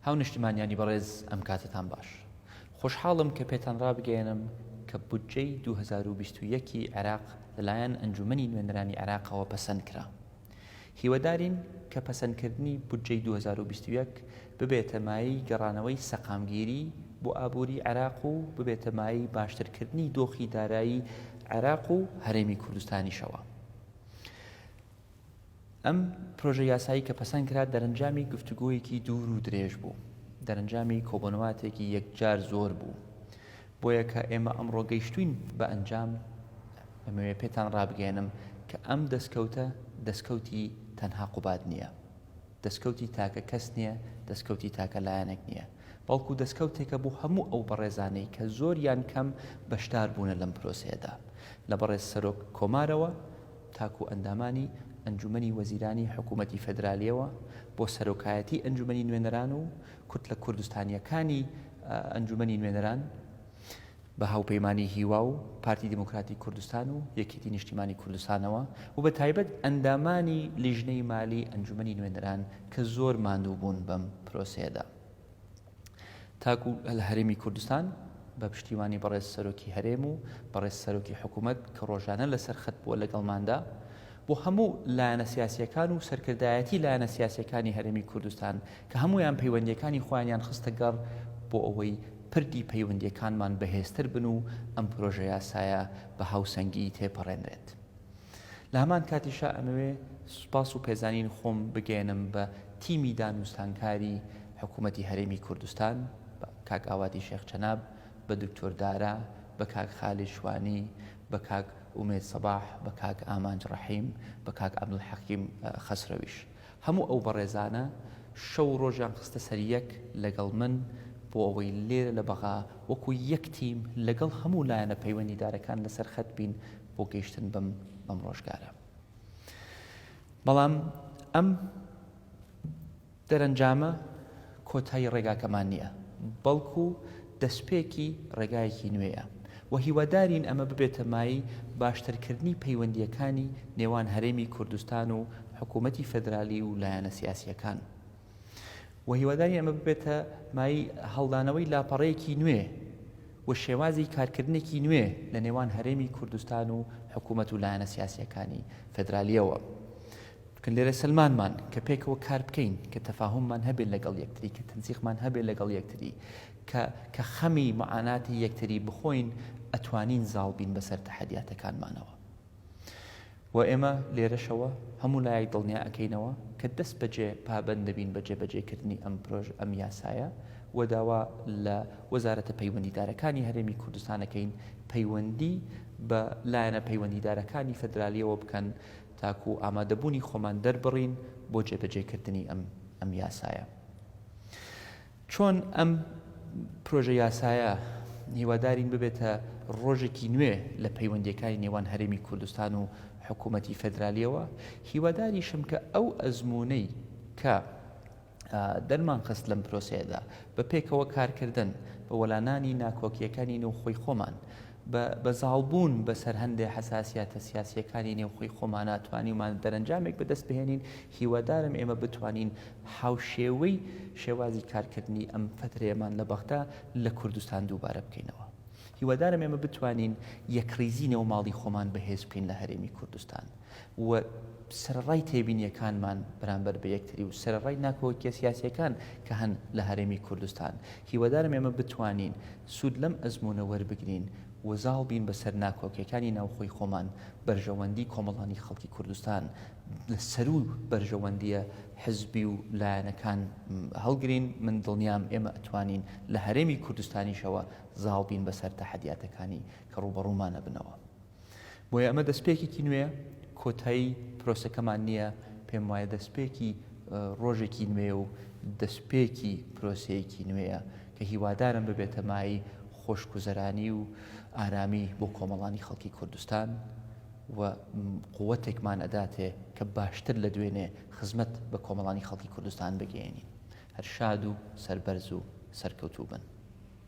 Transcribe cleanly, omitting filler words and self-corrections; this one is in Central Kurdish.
هاونیشتمانیانی بەڕێز ئەم کاتەتان باش. خۆشحاڵم کە پێتان ڕابگەیەنم کە بودجەی 2021 ی عێراق لەلایەن ئەنجومەنی نوێنەرانی عێراقەوە پەسەند کرا. هیوادارین کە پەسەندکردنی بودجەی 2021 ببێتە مایەی گەڕانەوەی سەقامگیری بۆ ئابووری عێراق و ببێتە مایەی باشترکردنی دۆخی دارایی عێراق و هەرێمی کوردستانیشەوە. ئەم پرۆژە یاسایی کە پەسەند کرا دەرەنجامی گفتوگۆیەکی دوور و درێژ بوو، دەرەنجامی کۆبۆنەواتێکی یەکجار زۆر بوو. بۆیە کە ئێمە ئەمڕۆ گەیشتوین بە ئەنجام، ئەمەوێ پێتان ڕابگەیەنم کە ئەم دەستکەوتە دەستکەوتی تەنها قوباد نییە، دەستکەوتی تاکە کەس نییە، دەستکەوتی تاکە لایەنێک نییە، بەڵکو دەستکەوتێکە بۆ هەموو ئەو بەڕێزانەی کە زۆر یان کەم بەشدار بوونە لەم پرۆسەیەدا، لە بەڕێز سەرۆک کۆمارەوە تاکو ئەندامانی ئەنجومەنی وەزیرانی حکوومەتی فێدرالییەوە بۆ سەرۆکایەتی ئەنجومەنی نوێنەران و کوتلە کوردستانییەکانی ئەنجومەنی نوێنەران بە هاوپەیمانی هیوا و پارتی دیموکراتی کوردستان و یەکێتی نیشتیمانی کوردستانەوە و بە تایبەت ئەندامانی لیژنەی مالی ئەنجومەنی نوێنەران کە زۆر ماندوو بوون بەم پرۆسەیەدا. تاکو لە هەرێمی کوردستان بە پشتیوانی بەڕێز سەرۆکی هەرێم و بەڕێز سەرۆکی حکوومەت کە ڕۆژانە لەسەر خەت بووە لەگەڵماندا بۆ هەموو لایەنە سیاسیەکان و سەرکردایەتی لایەنە سیاسیەکانی هەرێمی کوردستان کە هەموویان پەیوەندیەکانی خۆیانیان خستە گەڕ بۆ ئەوەی پردی پەیوەندیەکانمان بەهێزتر بن و ئەم پرۆژە یاسایە بە هاوسەنگی تێپەڕێنرێت. لە هەمان کاتیشا ئەمەوێ سوپاس و پێزانین خۆم بگەیەنم بە تیمی دانوستانکاری حکوومەتی هەرێمی کوردستان، بە کاک ئاواتی شێخ جەناب، بە دکتۆر دارا، بە کاک خالید شوانی، بە کاک ئومێد سەباح، بە کاک ئامانج ڕەحیم، بە کاک عەبدولحەکیم خەسرەویش. هەموو ئەو بەڕێزانە شەو و ڕۆژیان خستە سەر یەک لەگەڵ من بۆ ئەوەی لێرە لە بەغا وەکوو یەک تیم لەگەڵ هەموو لایەنە پەیوەندیدارەکان لەسەر خەت بین بۆ گەیشتن بەم بەم ڕۆژگارە. بەڵام ئەم دەرەنجامە کۆتایی ڕێگاکەمان نییە، بەڵکو دەستپێکی ڕێگایەکی نوێیە و هیوادارین ئەمە ببێتە مایەی باشترکردنی پەیوەندییەکانی نێوان هەرێمی کوردستان و حکوومەتی فێدرالی و لایەنە سیاسییەکان و هیوادارین ئەمە ببێتە مایەی هەڵدانەوەی لاپەڕەیەکی نوێ و شێوازی کارکردنێکی نوێ لە نێوان هەرێمی کوردستان و حکوومەت و لایەنە سیاسییەکانی فێدرالییەوە. چونکە لێرە سەلمانمان کە پێکەوە کار بکەین، کە تەفاهوممان هەبێت لەگەڵ یەکتری، کە تەنسیقمان هەبێت لەگەڵ یەکتری، کە کە خەمی معاناتی یەکتری بخۆین، ئەتوانین زاڵ بین بەسەر تەحەدیاتەکانمانەوە. و ئێمە لێرەشەوە هەموو لایەک دڵنیا ئەکەینەوە کە دەست بەجێ پابەند دەبین بە جێبەجێکردنی ئەم پرۆژ ئەم یاسایە و داوا لە وەزارەتە پەیوەندیدارەکانی هەرێمی کوردستان ئەکەین پەیوەندی بە لایەنە پەیوەندیدارەکانی فەدرالیەوە بکەن تاکو ئامادەبوونی خۆمان دەربڕین بۆ جێبەجێکردنی ئەم ئەم یاسایە. چۆن ئەم پرۆژە یاسایە هیوادارین ببێتە ڕۆژێکی نوێ لە پەیوەندیەکانی نێوان هەرێمی کوردستان و حکوومەتی فێدرالیەوە، هیواداریشم کە ئەو ئەزموونەی کە دەرمان خست لەم پرۆسەیەدا، بە پێکەوە کارکردن، بە وەلانانی ناکۆکییەکانی نێوخۆی خۆمان، بە بە زاڵبوون بەسەر هەندێ حەساسیاتە سیاسییەکانی نێوخۆی خۆمانا توانیومان دەرەنجامێک بەدەست بهێنین، هیوادارم ئێمە بتوانین هاوشێوەی شێوازی کارکردنی ئەم فەترەیەمان لە بەغدا لە کوردستان دووبارە بکەینەوە. هیوادارم ئێمە بتوانین یەکڕیزی نێو ماڵی خۆمان بەهێز بکەین لە هەرێمی کوردستان. و سەرەڕای تێبینییەکانمان بەرامبەر بە یەکتری و سەرەڕای ناکۆکییە سیاسییەکان کە هەن لە هەرێمی کوردستان، هیوادارم ئێمە بتوانین سوود لەم ئەزموونە وەربگرین و زاڵ بین بەسەر ناکۆکییەکانی ناوخۆی خۆمان، بەرژەوەندی کۆمەڵانی خەڵکی کوردستان لە سەروو بەرژەوەندییە حزبی و لایەنەکان هەڵگرین، من دڵنیام ئێمە ئەتوانین لە هەرێمی کوردستانیشەوە زاڵ بین بەسەر تەحەدیاتەکانی کە ڕووبەڕوومان ئەبنەوە. بۆیە ئەمە دەستپێکێکی نوێیە، کۆتایی پرۆسەکەمان نییە، پێم وایە دەستپێکی ڕۆژێکی نوێیە و دەستپێکی پرۆسەیەکی نوێیە کە هیوادارم ببێتە مایەی خۆشگوزەرانی و ئارامی بۆ کۆمەڵانی خەڵکی کوردستان و قوتێکمان ئەداتێ کە باشتر لە دوێنێ خزمەت بە کۆمەڵانی خەڵکی کوردستان بگەیەنین. هەر شاد و سەربەرز و سەرکەوتوو بن.